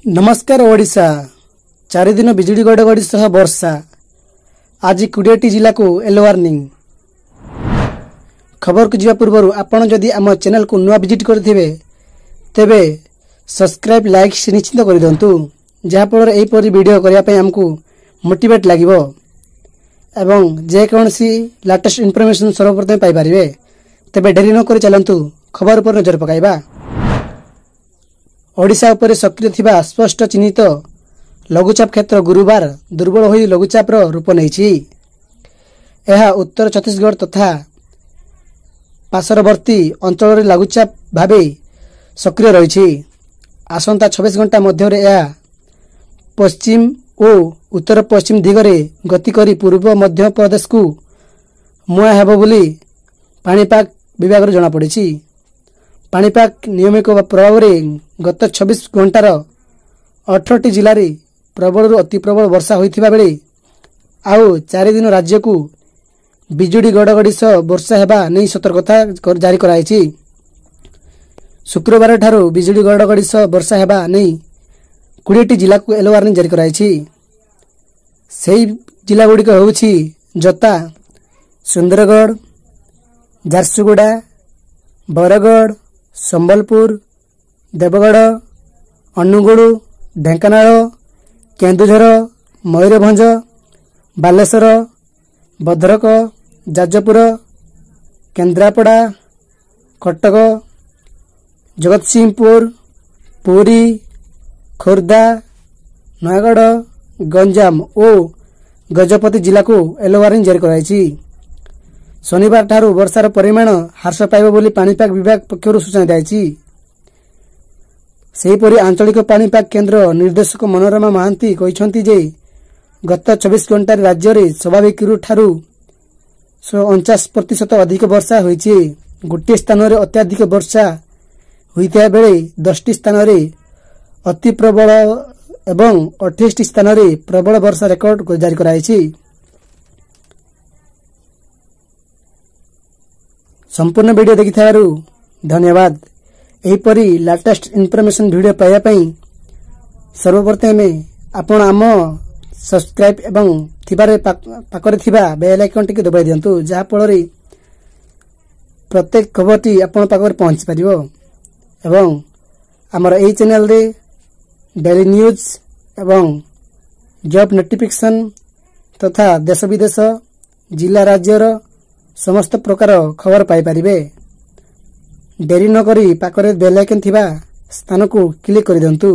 ନମସ୍କାର ଓଡ଼ିଶା। 4 ଦିନ ବିଜୁଳି ଘଡ଼ଘଡ଼ି ସହ ବର୍ଷା। ଆଜି 20ଟି ଜିଲ୍ଲାକୁ ୟେଲୋ ୱାର୍ଣ୍ଣିଂ। ଖବରକୁ ଯିବା ପୂର୍ବରୁ ଆପଣ ଯଦି ଆମ ଚ୍ୟାନେଲକୁ ନୂଆ ଭିଜିଟ୍ କରିଥିବେ, ତେବେ ସବସ୍କ୍ରାଇବ୍, ଲାଇକ୍ ନିଶ୍ଚିତ କରିଦିଅନ୍ତୁ, ଯାହାଫଳରେ ଏହିପରି ଭିଡ଼ିଓ କରିବା ପାଇଁ ଆମକୁ ମୋଟିଭେଟ୍ ଲାଗିବ ଏବଂ ଯେକୌଣସି ଲାଟେଷ୍ଟ ଇନଫର୍ମେସନ୍ ସର୍ବପ୍ରଥମେ ପାଇପାରିବେ। ତେବେ ଡେରି ନକରି ଚାଲନ୍ତୁ ଖବର ଉପରେ ନଜର ପକାଇବା। ଓଡ଼ିଶା ଉପରେ ସକ୍ରିୟ ଥିବା ସ୍ପଷ୍ଟ ଚିହ୍ନିତ ଲଘୁଚାପ କ୍ଷେତ୍ର ଗୁରୁବାର ଦୁର୍ବଳ ହୋଇ ଲଘୁଚାପର ରୂପ ନେଇଛି। ଏହା ଉତ୍ତର ଛତିଶଗଡ଼ ତଥା ପାର୍ଶ୍ୱବର୍ତ୍ତୀ ଅଞ୍ଚଳରେ ଲଘୁଚାପ ଭାବେ ସକ୍ରିୟ ରହିଛି। ଆସନ୍ତା 24 ଘଣ୍ଟା ମଧ୍ୟରେ ଏହା ପଶ୍ଚିମ ଓ ଉତ୍ତର ପଶ୍ଚିମ ଦିଗରେ ଗତି କରି ପୂର୍ବ ମଧ୍ୟପ୍ରଦେଶକୁ ମୁହାଁ ହେବ ବୋଲି ପାଣିପାଗ ବିଭାଗରୁ ଜଣାପଡ଼ିଛି। ପାଣିପାଗ ନିୟମିକ ପ୍ରଭାବରେ ଗତ 24 ଘଣ୍ଟାର 18ଟି ଜିଲ୍ଲାରେ ପ୍ରବଳରୁ ଅତି ପ୍ରବଳ ବର୍ଷା ହୋଇଥିବା ବେଳେ ଆଉ 4 ଦିନ ରାଜ୍ୟକୁ ବିଜୁଳି ଘଡ଼ଘଡ଼ି ସହ ବର୍ଷା ହେବା ନେଇ ସତର୍କତା ଜାରି କରାଯାଇଛି। ଶୁକ୍ରବାର ଠାରୁ ବିଜୁଳି ଘଡ଼ଘଡ଼ି ସହ ବର୍ଷା ହେବା ନେଇ 20ଟି ଜିଲ୍ଲାକୁ ୟେଲୋ ୱାର୍ଣ୍ଣିଂ ଜାରି କରାଯାଇଛି। ସେହି ଜିଲ୍ଲାଗୁଡ଼ିକ ହେଉଛି ଯଥା ସୁନ୍ଦରଗଡ଼, ଝାରସୁଗୁଡ଼ା, ବରଗଡ଼, ସମ୍ବଲପୁର, ଦେବଗଡ଼, ଅନୁଗୁଳ, ଢେଙ୍କାନାଳ, କେନ୍ଦୁଝର, ମୟୂରଭଞ୍ଜ, ବାଲେଶ୍ୱର, ଭଦ୍ରକ, ଯାଜପୁର, କେନ୍ଦ୍ରାପଡ଼ା, କଟକ, ଜଗତସିଂହପୁର, ପୁରୀ, ଖୋର୍ଦ୍ଧା, ନୟାଗଡ଼, ଗଞ୍ଜାମ ଓ ଗଜପତି ଜିଲ୍ଲାକୁ ୟେଲୋ ୱାର୍ଣ୍ଣିଂ ଜାରି କରାଯାଇଛି। ଶନିବାର ଠାରୁ ବର୍ଷାର ପରିମାଣ ହ୍ରାସ ପାଇବ ବୋଲି ପାଣିପାଗ ବିଭାଗ ପକ୍ଷରୁ ସୂଚନା ଦିଆଯାଇଛି। ସେହିପରି ଆଞ୍ଚଳିକ ପାଣିପାଗ କେନ୍ଦ୍ର ନିର୍ଦ୍ଦେଶକ ମନୋରମା ମହାନ୍ତି କହିଛନ୍ତି ଯେ ଗତ 24 ଘଣ୍ଟାରେ ରାଜ୍ୟରେ ସ୍ୱାଭାବିକ ଠାରୁ 49% ଅଧିକ ବର୍ଷା ହୋଇଛି। ଗୋଟିଏ ସ୍ଥାନରେ ଅତ୍ୟଧିକ ବର୍ଷା ହୋଇଥିବା ବେଳେ 10ଟି ସ୍ଥାନରେ ଅତି ପ୍ରବଳ ଏବଂ 28ଟି ସ୍ଥାନରେ ପ୍ରବଳ ବର୍ଷା ରେକର୍ଡ ଜାରି କରାଯାଇଛି। ସମ୍ପୂର୍ଣ୍ଣ ଭିଡ଼ିଓ ଦେଖିଥିବାରୁ ଧନ୍ୟବାଦ। ଏହିପରି ଲାଟେଷ୍ଟ ଇନଫର୍ମେସନ୍ ଭିଡ଼ିଓ ପାଇବା ପାଇଁ ସର୍ବପ୍ରଥମେ ଆପଣ ଆମ ସବସ୍କ୍ରାଇବ୍ ଏବଂ ଥିବାରେ ପାଖରେ ଥିବା ବେଲ୍ ଆଇକନ୍ଟିକୁ ଦବାଇ ଦିଅନ୍ତୁ, ଯାହାଫଳରେ ପ୍ରତ୍ୟେକ ଖବରଟି ଆପଣଙ୍କ ପାଖରେ ପହଞ୍ଚି ପାରିବ ଏବଂ ଆମର ଏହି ଚ୍ୟାନେଲରେ ଡେଲି ନ୍ୟୁଜ୍ ଏବଂ ଜବ୍ ନୋଟିଫିକେସନ୍ ତଥା ଦେଶ, ବିଦେଶ, ଜିଲ୍ଲା, ରାଜ୍ୟର ସମସ୍ତ ପ୍ରକାର ଖବର ପାଇପାରିବେ। ଡେରି ନକରି ପାଖରେ ବେଲ୍ ଆଇକନ୍ ଥିବା ସ୍ଥାନକୁ କ୍ଲିକ୍ କରିଦିଅନ୍ତୁ।